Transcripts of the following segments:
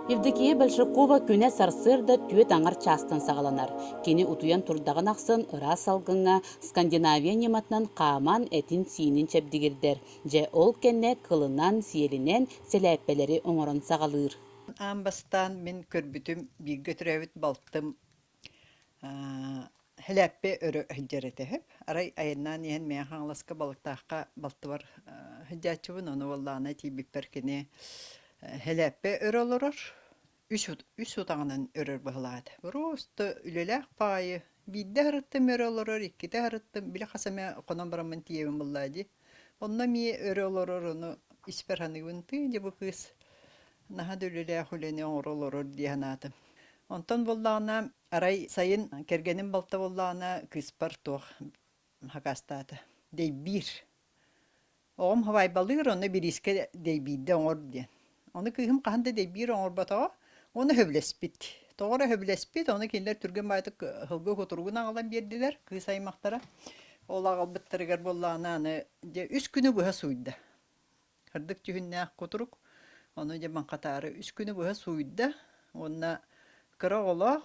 Евдокия Большакова күнэ сарсыарда түөрт аҥар чаастан саҕаланар. Кини утуйан турдаҕын ахсын ыраас салгыҥҥа Скандинавия ньыматынан хааман этин-сиинин чэбдигирдэр. Дьэ, ол кэннэ кылынан, сиэлинэн сэлээппэлэри оҥорон саҕалыыр. Аан бастаан мин көрбүтүм бииргэ төрөөбүт балтым Һэлээппэ өрө сылдьар этэ үһү. Арай айаннаан иһэн Мэҥэ Хаҥаласка Балыктаахха балтыбар сылдьааччыбын, ону буоллаҕына тиийбиппэр кини һэлээппэ өрө олорор, үс утаҕынан өрөр быһыылаах этэ. Просто үлэлээх баҕайы биирдэ аһарыттым өрө олорор, иккитэ аһарыттым, били хас эмэ хонон бараммын тиийэбин буоллаа дии. Онно эмиэ өрө олорор, ону испэр саныыбын, тыы дьэ бу кыыс наһаа да үлэлээх үлэни оҥоро олорор дии санаатым. Онтон буоллаҕына Арай сайын кэргэним балта буоллаҕына кыыспар туох хакаастаата дэйбиир. Оҕом хабайбалыыр онно бириискэ дэйбиирдэ оҥор диэн. Ону кыыһым хаһан да дэйбиир оҥорботоҕо уонна сөбүлэспит. Тоҕо эрэ сөбүлэспит, ону кинилэр түргэн баайдык сылгы кутуругун аҕалан биэрдилэр кыыс аймахтара. Ол аҕалбыттарыгар буоллаҕына аны дьэ үс күнү быһа сууйда. Кырдык дьүһүннээх кутурук, ону дьэ маҥхатаары үс күнү быһа сууйда уонна кыра оҕолоох,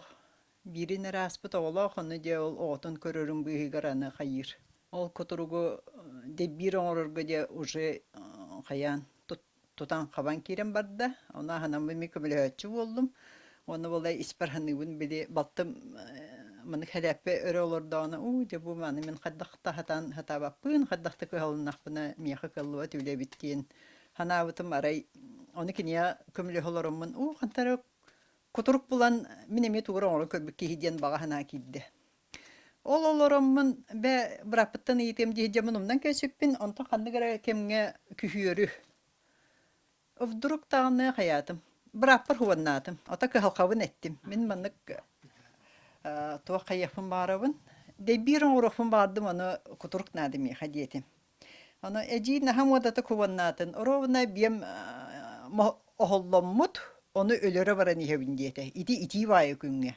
биирин эрэ ааспыт оҕолоох, ону дьэ ол оҕотун көрөрүн быыһыгар аны хайыыр. Ол кутуругу дэббиир оҥорорго дьэ уже хайаан тутан-хабан киирэн барда. Ону аһынаммын мин көмөлөһөөччү буоллум. Уонна буолла испэр саныыбын били балтым маннык сэлээппэ өрө олордоҕуна уу дьэ бу маны мин хайдах да сатаан сатаабаппын, хайдах да кыһалыннахпына миэхэ кыаллыбат үлэ эбит диэн санаабытым арай ону киниэхэ көмөлөһө олороммун уу хантан эрэ кутурук булан мин эмиэ тугу эрэ оҥорон көрбүт киһи диэн баҕа санаа киирдэ. Ол олороммун бээ бырааппыттан ыйытыам дии дьоммун умнан кэлсиппин онтон ханнык эрэ кэмҥэ күһүөрү Вдруг даҕаны хайаатым, бырааппар уоннаатым, ото кыһалҕабын эттим. Мин маннык туох хайыахпын баҕарабын, дэйбиир оҥоруохпун баҕардым, ону кутурук наада миэхэ диэтим. Ону эдьиий наһаа муодата кубаннаатын, оруобуна биэм оһолломмут, ону өлөрө баран иһэбин диэтэ. Ити итии баайы күҥҥэ.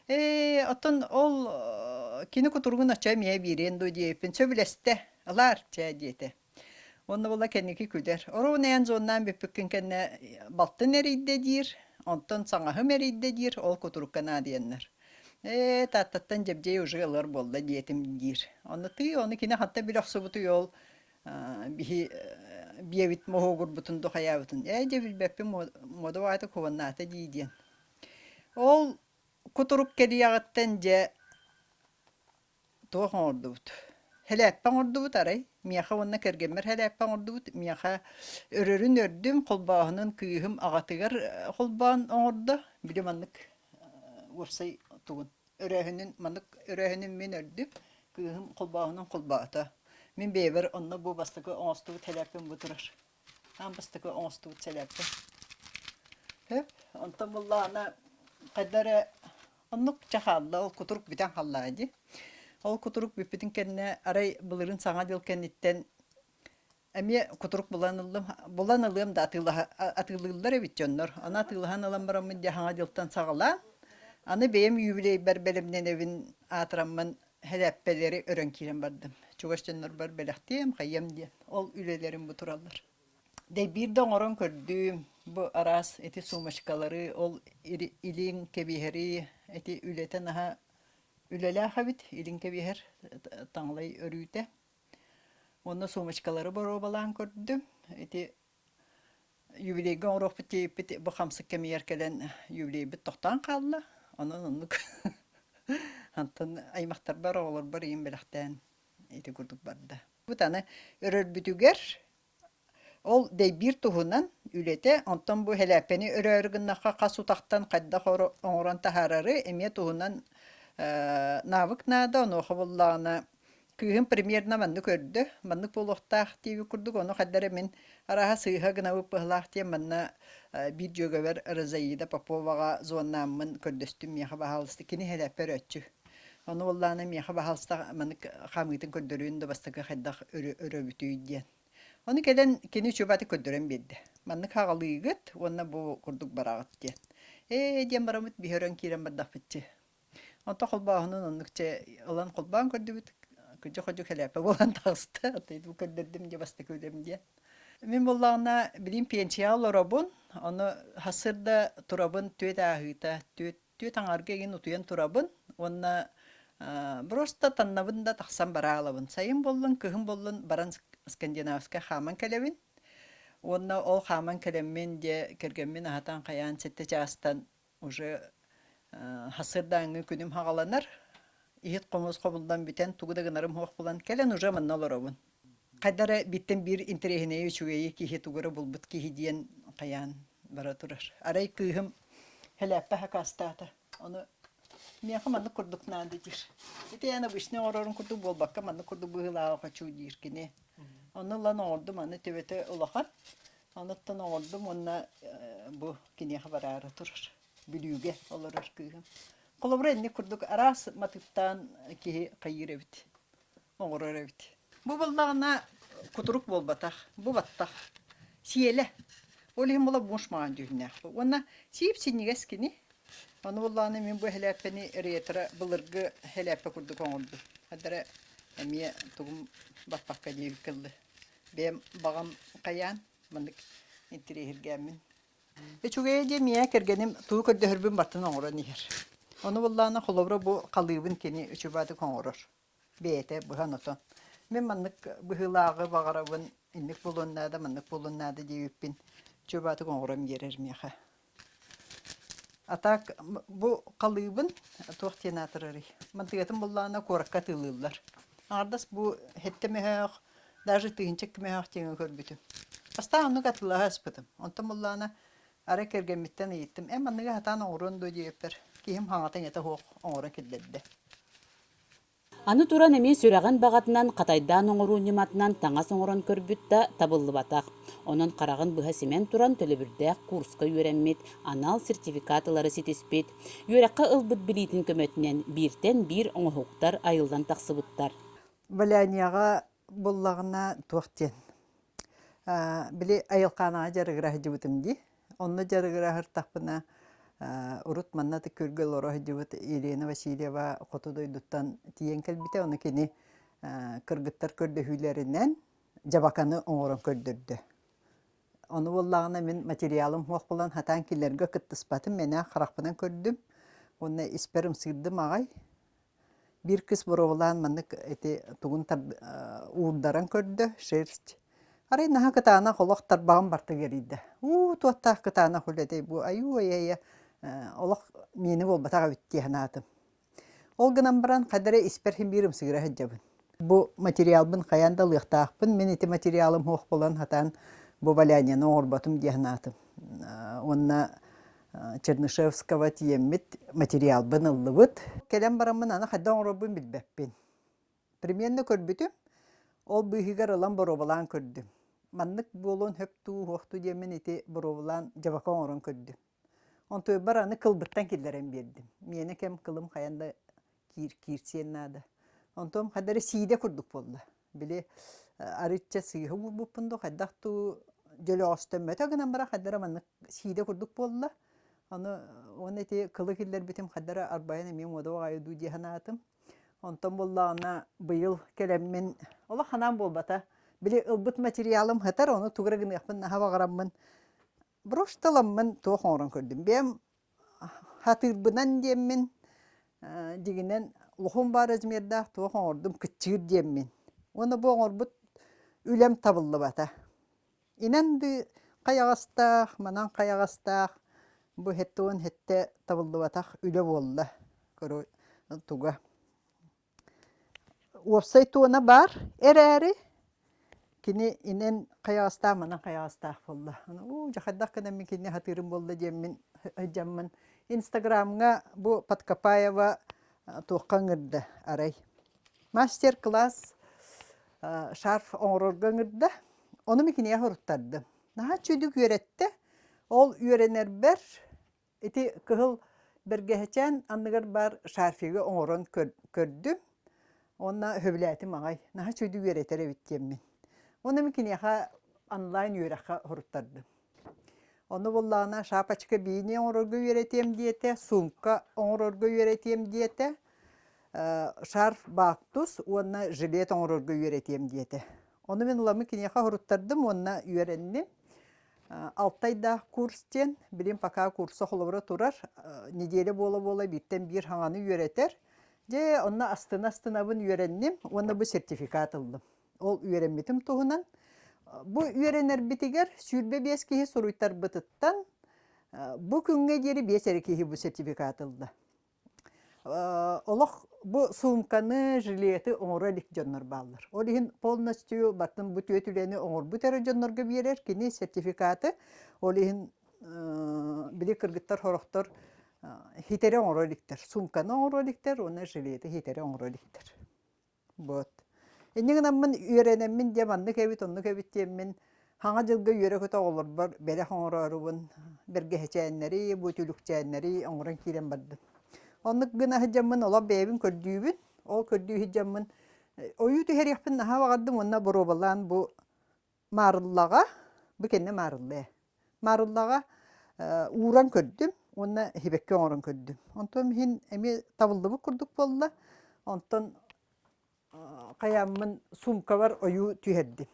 Ээ, оттон ол кини кутуругун оччо эмиэ биэриэн дуо диэбиппин сөбүлэстэ, ылаар чээ диэтэ. Уонна була кэнники күлэр. Оруобуна эн зоннаан бүппүккүн кэннэ балтын эрийдэ диир, онтон саҥаһым эрийдэ диир, ол кутурукка наадыйаннар. Ээ, Тааттаттан Дьэбдьиэй уже ылар буолла диэтим диир. Онно тыы, ону кини хантан билэ охсубутуй ол биһи биэбит моһуогурбутун духайаабытын. Ээ, дьэ билбэппин муода баҕайытык кубаннаата дии диэн. Ол кутурук кэлиэҕиттэн дьэ Туох оҥордубут? Һэлээппэ оҥордубут арай. Миэхэ уонна кэргэммэр һэлээппэ оҥордубут. Миэхэ өрөрүн өрдүм, холбооһунун кыыһым аҕатыгар холбоон оҥордо. Били маннык уопсай тугун өрөөһүнүн маннык өрөөһүнүн мин өрдүм, кыыһым холбооһунун холбоото. Мин бэйэбэр онно бу бастакы оҥостубут һэлээппим бу турар. Аан бастакы оҥостубут сэлээппэ. Сөп. Онтон буоллаҕына хайда эрэ оннук чэ хаалла, ол кутурук бүтэн хааллаҕа дии. Ол кутурук бүппүтүн кэннэ арай былырыын Саҥа дьыл кэнниттэн эмиэ кутурук булан ыллым. Булан ылыам да атыылаһа атыылыыллар эбит дьоннор. Аны атыылаһан ылан бараммын дьэ Саҥа дьылтан саҕалаан, аны бэйэм юбилейбар бэлэмнэнэбин аатыраммын һэлээппэлэри өрөн киирэн бардым. Чугас дьоннорбор бэлэхтиэм, хайыам диэн. Ол үлэлэрим бу тураллар. Дэйбиир да оҥорон көрдүм. Бу араас ити сумочкалары, ол илиҥ кэбиһэри, ити үлэтэ наһаа үлэлээх эбит, илиҥ кэбиһэр таҥалай өрүүтэ. Уонна сумочкалары боруобалаан көрдүм. Ити юбилейга оҥоруохпут диэбиппит бу хамсык кэмигэр кэлэн юбилейбит тохтоон хаалла. Онон оннук антон аймахтарбар, оҕолорбор ийэм бэлэхтээн ити курдук барда. Аны өрөрбүтүгэр ол дэйбиир туһунан үлэтэ, онтон бу һэлээппэни өрөөрү гыннахха хас утахтан хайдах оҥорон таһаарары эмиэ туһунан навык наада, онуоха буоллаҕына Кыыһым примерно маннык көрдө, маннык буолуохтаах диэбит курдук, ону хайда эрэ мин арааһа сыыһа гынабыт быһылаах диэн манна биир дьүөгэбэр Розаида Поповаҕа звоннааммын көрдөстүм миэхэ баһаалыста кини һэлээппэ өрөөччү. Ону буоллаҕына миэхэ баһаалыста маннык хаамыытын көрдөрүөн да бастакы хайдах өрөбүтүй диэн. Ону кэлэн кини үчүгэйдик көрдөрөн биэрдэ. Маннык хаҕалыыгыт уонна бу курдук бараҕыт диэн. Ээ диэн бараммыт биһи өрөн киирэн бардахпытчы. Онто холбооһунун оннук чэ ылан холбоон көрдүбүт, кыдьы-ходьу кэлээппэ буолан таҕыста. Бу көрдөрдүм дьэ бастакы үлэм диэн. Мин буоллаҕына билигин пенсияҕа олоробун, ону сарсыарда турабын түөрт ааһыыта, түөрт түөрт аҥаарга игин утуйан турабын уонна просто таннабын да тахсан бараалабын. Сайын буоллун, кыһын буоллун баран скандинавскай хааман кэлэбин. Уонна ол хааман кэлэммин дьэ кэргэммин аһатан хайаан сэттэ чаастан уже сарсыардааҥҥы күнүм хаҕаланар. Иһит-хомуос хомуллан бүтэн тугу да гынарым суох буолан кэлэн уже манна олоробун. Хайда эрэ бииртэн биир интэриэһинэйи үчүгэйи киһи тугу эрэ булбут киһи диэн хайаан бара турар. Арай кыыһым хэлээппэ хакаастаата. Ону миэхэ маннык курдук наада диир. Ити эн обычный оҥорорун курдук буолбакка маннык курдук быһыылааҕы хочу диир кини. Ону ылан оҥордум, аны төбөтө улахан. Онуттан оҥордум уонна бу киниэхэ бараары турар. Бүлүүгэ олорор кыыһым. Холобура инник курдук араас матыыптаан киһи хайыыр эбит. Оҥорор эбит. Бу буоллаҕына кутурук буолбатах, бу баттах. Сиэлэ. Ол иһин була муш маҕан дьүһүннээх. Уонна сиип-синньигэс кини. Ону буоллаҕына мин бу эһэлээппэни ретро былыргы эһэлээппэ курдук оҥордум. Хадара эмиэ тугум баппакка диэбиккэ дылы. Бэйэм баҕам хайаан маннык интириэһиргээммин. Үчүгэйэ диэн миэхэ кэргэним тугу көрдөһөрбүн барытын оҥорон иһэр. Ону буоллаҕына холобура бу халыыбын кини үчүгэйдик оҥорор. Бэйэтэ быһан-отон. Мин маннык быһыылааҕы баҕарабын, инник буолуон наада, маннык буолуон наада диэбиппин чуобаатык оҥорон биэрэр миэхэ. А так бу халыыбын туох диэн аатырарый? Мантыгатын буллаҕына куоракка атыылыыллар. Аҥардас бу сэттэ мөһөөх, даже тыһыынча икки мөһөөх диэҥи көрбүтүм. Бастаан оннук атыылаһа ыспытым. Онтон буллаҕына арай кэргэммиттэн ыйыттым, эн манныгы сатаан оҥоруон дуо диэбиппэр, киһим хаҥата-иҥэтэ суох оҥорон киллэрдэ. Аны туран эмиэ сүрэҕин баҕатынан хатайдаан оҥоруу ньыматынан таҥас оҥорон көрбүт да табыллыбатах. Онон хараҕын быһа симэн туран төлөбүрдээх курска үөрэммит, анал сертификат ылары ситиспит. Үөрэххэ ылбыт билиитин көмөтүнэн бииртэн биир оҥоһуктар айыллан тахсыбыттар. Валянияҕа буллаҕына туох диэн били айылхаанаҕа дьарыгыра сылдьыбытым дии. Онно дьарыгыра сыртахпына урут манна күргэ олоро сылдьыбыт Елена Васильева хоту дойдуттан тиийэн кэлбитэ. Ону кини кыргыттар көрдөһүүлэринэн дьабаканы оҥорон көрдөрдө. Ону буоллаҕына мин материалым суох буолан сатаан кинилэргэ кыттыспатым, мэнээх харахпынан көрдүм уонна испэр ымсыырдым аҕай. Биир кыыс боруобалаан маннык ити тугун уурдаран көрдө, шерсть. Арай наһаа кытаанах олох тарбаҕым барта кэрийдэ. Уу, туоттаах кытаанах үлэтэй бу айуу-айа олох миэнэ буолбатах эбит дии санаатым. Ол гынан баран хайда эрэ испэр син биир ымсыыра сылдьабын. Бу материалбын хайаан да ылыахтаахпын, мин ити материалым суох буолан сатаан бу валяниены оҥорботум дии санаатым. Уонна Чернышевского тиийэммит материалбын ыллыбыт. Кэлэн бараммын аны хайдах оҥорорбун билбэппин. Примерно көрбүтүм, ол быыһыгар ылан боруобалаан көрдүм. Маннык буолуон сөп дуу, суох дуу диэммин ити боруобалаан дьабака оҥорон көрдүм. Онтуйбар аны кылбыттан киллэрэн биэрдим. Миэнэ кэм кылым хайан да киир киирсиэн наада. Онтон хайда эрэ сиидэ курдук буолла. Били арыычча сыыһа уурбуппун дуу, хайдах дуу дьөлөҕөстөммөтө гынан баран хайда эрэ маннык сиидэ курдук буолла. Ону уонна ити кылы киллэрбитим хайда эрэ арбайан эмиэ муода баҕайы дуу дии санаатым. Онтон буоллаҕына быйыл кэлэммин олох ханаан буолбата. Били ылбыт материалым сытар, ону тугу эрэ гыныахпын наһаа баҕараммын брошь-таламмын туох оҥорон көрдүм. Бэйэм Хатыырбынан диэммин, дьиҥинэн лохум баар размердаах туох оҥордум кыччыыр диэммин. Уонна бу оҥорбут үлэм табыллыбата. Инэн дыы хайаҕастаах, манан хайаҕастаах бу 77 табыллыбатах үлэ буолла. Көрө туга. Уопсай туона баар эрээри, кини инэн хайаҕастаах, манан хайаҕастаах буолла. Уу, дьэ хайдах гынан мин кинини сатыырым буолла диэммин сылдьаммын Инстаграмҥа бу Подкопаева туохха ыҥырда арай. Мастер-класс шарф оҥорорго ыҥырда. Ону мин киниэхэ уруттардым. Наһаа үчүгүйдүк үөрэттэ. Ол үөрэнэрбэр Ити кыһыл бэргэһэчээн анныгар баар шарфигы оҥорон көрдүм уонна сөбүлээтим аҕай. Наһаа үчүгэйдик үөрэтэр эбит диэммин. Уонна мин киниэхэ онлайн үөрэххэ суруттардым. Ону буоллаҕына шапочка бини оҥорорго үөрэтиэм диэтэ, сумка оҥорорго үөрэтиэм диэтэ, шарф бактус уонна жилет оҥорорго үөрэтиэм диэтэ. Ону мин ыламмын киниэхэ хоруттардым уонна үөрэнним. Алтайдаах курс диэн, билим пока курса холобура турар, неделя буола-буола бииртэн биир хаҥаны үөрэтэр. Дьэ, онно астына-астынабын үөрэнним уонна бу сертификат ыллым. Ол үөрэммитим туһунан. Бу үөрэнэрбитигэр 25 киһи суруйтарбытыттан бу күҥҥэ диэри биэс эрэ киһи бу сертификат ылла. Олох бу суумканы, жилеты оҥоро илик дьоннор бааллар. Ол иһин полностью баттын бу түөрт үлэни оҥорбут эрэ дьоннорго биэрэр кини сертификаты. Ол иһин били кыргыттар сорохтор хитэри оҥоро иликтэр. Суумканы оҥоро иликтэр уонна жилеты хитэри оҥоро иликтэр. Вот. Инньэ гынаммын үөрэнэммин дьэ маннык эбит, оннук эбит диэммин хаҥа дьылга үөрэ-көтө оҕолорбор бэлэх оҥороорубун бэргэһэчээннэри, бутүлүкчээннэри оҥорон киирэн бардым. Оннук гына сылдьаммын олох бэйэбин көрдүүбүн. Ол көрдүү сылдьаммын ойуу түһэриэхпин наһаа баҕардым уонна боруобалаан бу Маарыллаҕа, бу кэннэ маарылла ээ. Маарыллаҕа ууран көрдүм уонна сибэкки оҥорон көрдүм. Онтон иһин эмиэ табыллыбыт курдук буолла. Онтон хайааммын суумкабар ойуу түһэрдим.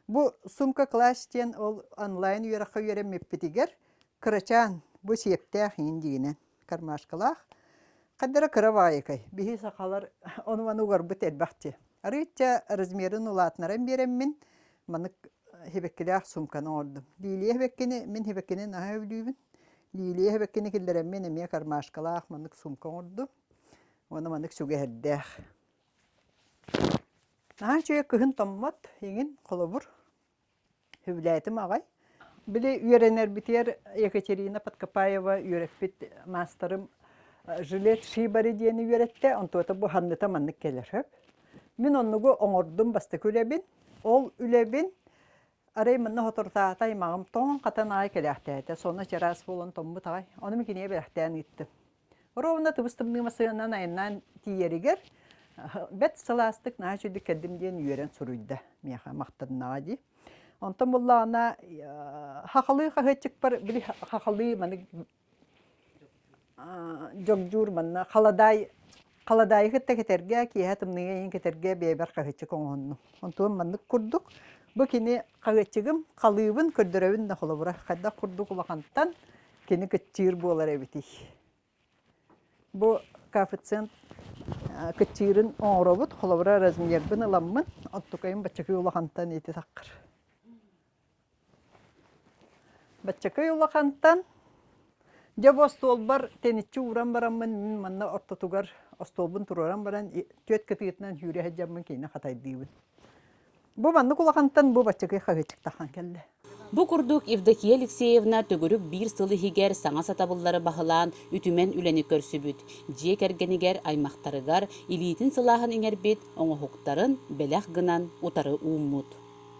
Бу сумка класс диэн ол онлайн үөрэххэ үөрэммиппитигэр кырачаан бу сиэптээх иин дигинэн кармашкалаах Хаддара кыра баайыкай. Биһи сахалар ону-маны угарбыт элбэх дии. Арыычча размерын улаатынаран биэрэммин маннык сибэккилээх суумканы оҥордум. Лилия сибэккини, мин сибэккини наһаа сөбүлүүбүн. Лилия сибэккини киллэрэммин эмиэ кармашкалаах маннык сумка оҥордум. Уонна маннык сүгэһэрдээх. Наһаа үчүгэй кыһын томмот, иҥин холобур Сөбүлээтим аҕай. Били үөрэнэрбитигэр Екатерина Подкопаева үөрэппит маастарым жилет шибари диэни үөрэттэ, онтуота бу ханныта маннык кэлэр сөп. Мин оннугу оҥордум бастакы үлэбин. Ол үлэбин арай манна соторутааҕыта аймаҕым тоҥон хатан аҕай кэлээхтээтэ. Сонно чараас буолан томмут аҕай. Ону мин кинигэ бэлэхтээн ыыттым. Ровно тыбыс-тымныы массыынанан айаннаан тиийэригэр бэрт сылаастык наһаа үчүгүйдүк кэллим диэн үөрэн суруйда миэхэ махтаннаҕа дии. Онтон буллаҕына хахалыы хаһыаччыкпар били хахалыы маны дьогдьуур манна халадаай халадаайы кытта кэтэргэ киэһэ тымныыга иһин кэтэргэ бэйэбэр хаһыаччык оҥоһуннум. Онтуон маннык курдук бу кини хаһыаччыгым халыыбын көрдөрөбүн да холобура хайдах курдук улахантан кини кыччыыр буолар эбитий. Бу коэффициент кыччыырын оҥоробут, холобура размербын ыламмын, оттукайым баччакый улахантан ити таххар. Баччакый улахантан дьэ бу остуолбар тэниччи ууран бараммын мин манна ортотугар остуолбун туруоран баран түөрт кытыытынан сүүрэ сылдьаммын кинини хатайдыыбын. Бу маннык улахантан бу баччакый хаһыаччык таххан кэллэ. Бу курдук Евдокия Алексеевна төгүрүк биир сыл иһигэр саҥа сатабыллары баһылаан үтүмэн үлэни көрсүбүт, дьиэ кэргэнигэр, аймахтарыгар илиитин сылааһын иҥэрбит оҥоһуктарын бэлэх гынан утары ууммут.